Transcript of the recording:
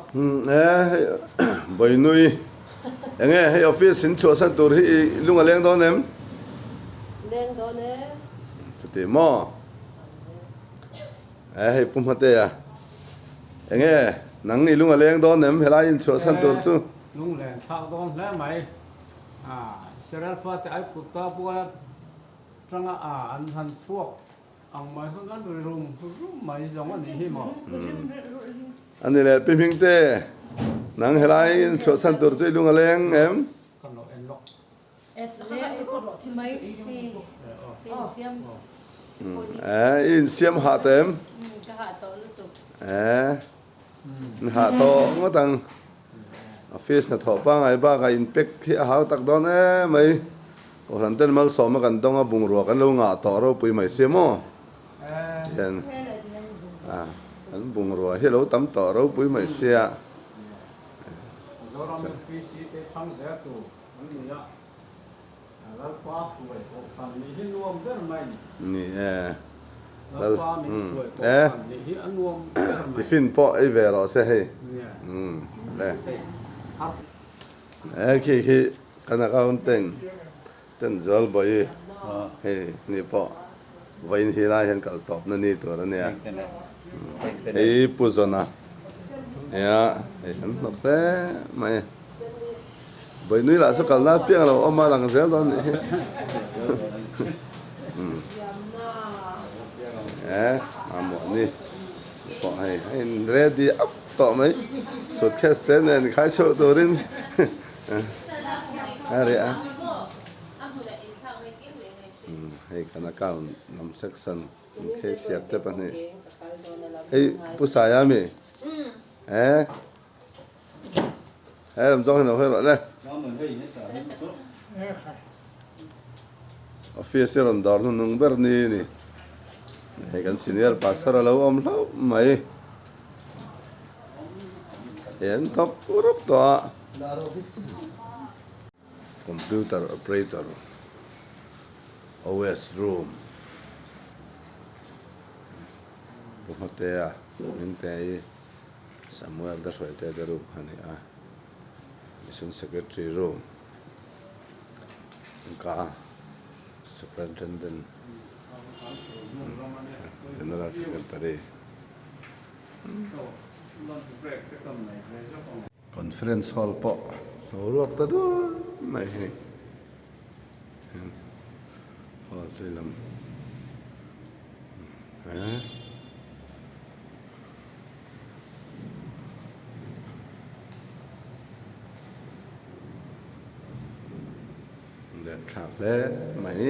E hei Bawihnui enge hei office in chhuahsan tur hi i lung a leng dawn em? Leng dawn e. Chuti maw? E hei Pu Hmatea enge nang i lung a leng dawn em helai in chhuahsan tur chu? Lung len thlak dawn hle mai. Israel fate ai kut ta bua tanga a an han chhuak Ang mai hun an ri rum rum mai zawng a nih hi maw? A ni leh Pi Hmingte, nang helai in chhuahsan tur chu i lung a leng em? Ka lo en lawk. Eh, i insiam hah tawh em? Eh, in hah tawh ngawt ang. Office hnathawh pangngai bakah inpek hi a hau tak dawn em mai. Kohhran ten malsawmna kan dawng a, bungrua kan lo ngah tawh ropui mai sia maw? Tihian a kan bungrua hi a lo tam tawh ropui mai sia. Mizoram UPC te chhang zel tur an ni a, Lalpa hruai kohhran nih hi nuam ber mai. Ni e. Lalpa min hruai kohhran nih hi a nuam ber mai. Tiffin pawh ei ve rawh se hei. Le. He khi khi kan accountant ten zual bawi hei ni pawh vawiin hi lai hian kal tawp na ni tur a nia hei pu zawna nia hei an hnawk hle mai vawi nui lah saw kalna apiang a lo awm a lang zel dawn a nih hi e mamawh ni pawh hei a in ready up. Tawh mai suitcase te nen khai chhuah turin a reh a hei kan account lam section in cashier te pahnih hei pu Saia mi eh he lam zawng hi lo hawi rawh le office hi rawn dawr hnuhnung ber ni ni hei kan senior pastor a lo awm hlauh mai. Hian thawk rup tawh a. Computer operator OS room Pu Hmatea Hmingtei Samuel te hruaite te room kha a ni a Mission secretary room ka superintendent General secretary. Conference hall pawh lo ruak ta duai mai hei hall hlui lam eh leh thlak hle mai.